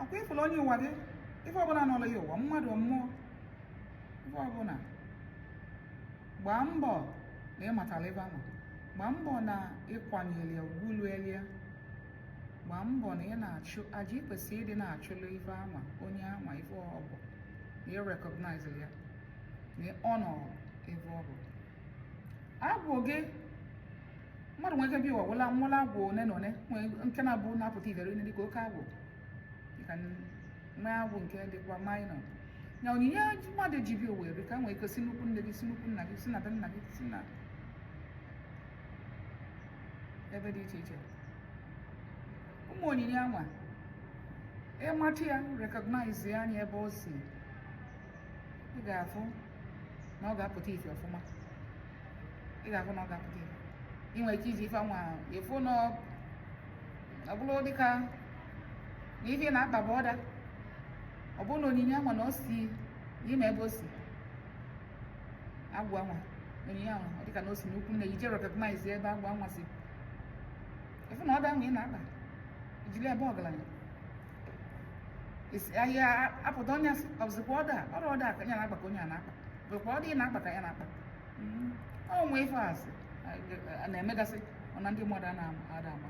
Ọkwa ịfụla onye ụwa gị, ife ọbụla nọrọ ya ụwa, mmadụ, mmụọ, ife ọbụla, gbaa mbọ na ịmatala ebe ahụ, gbaa mbọ na ịkwanyere ya ugwu luelia, gbaa mbọ na ị na-achụ aja ị kwesịrị ịdị na-achụlụ ife anwa, onye anwa, ife ọ bụ, na ị recognize ya, na ị honor ife ọ bụ. Agwụ gị, mmadụ nwere ike bịa ụwa wụla nwụla agwụ one na one, nwee nke na-abụ na-apụta ifere nne dịka oke agwụ, dịka nwee agwụ nke dịkwa minor. Na onyinye mmadụ ji bịa ụwa erika, nwee ike si nnukwu nne gị, si nnukwu nna gị, si na be nna gị, si na ebe dị iche iche. Ụmụ onyinye anwa, ịmata ya, recognize ya anya ebe o si, ị ga-afụ na ọ ga-apụta ife ọfụma. Ị ga-afụ na ọ ga-apụta ife. Ị nwere ike iji ife anwa ịfụ na ọ bụrụ dịka na ife ị na-akpa bụ ọda, ọ bụrụ na onyinye anwa na o si n'ime ebe o si, agwụ anwa, onyinye anwa, ọ dịka na o si n'ukwu nne, ije recognize ebe agwụ anwa si, ịfụ na ọda ahụ ị na-akpa ijiri ebe ọgaranya ahịa apụta, onye asị ọ bụzikwa ọda ọrụ ọda ka ya na-akpa, ka onye a na-akpa bụkwa ọda ị na-akpa ka ya na-akpa. Ọ nwe ife asị na-emegasị ọ na ndị mmadụ a na-ada ama.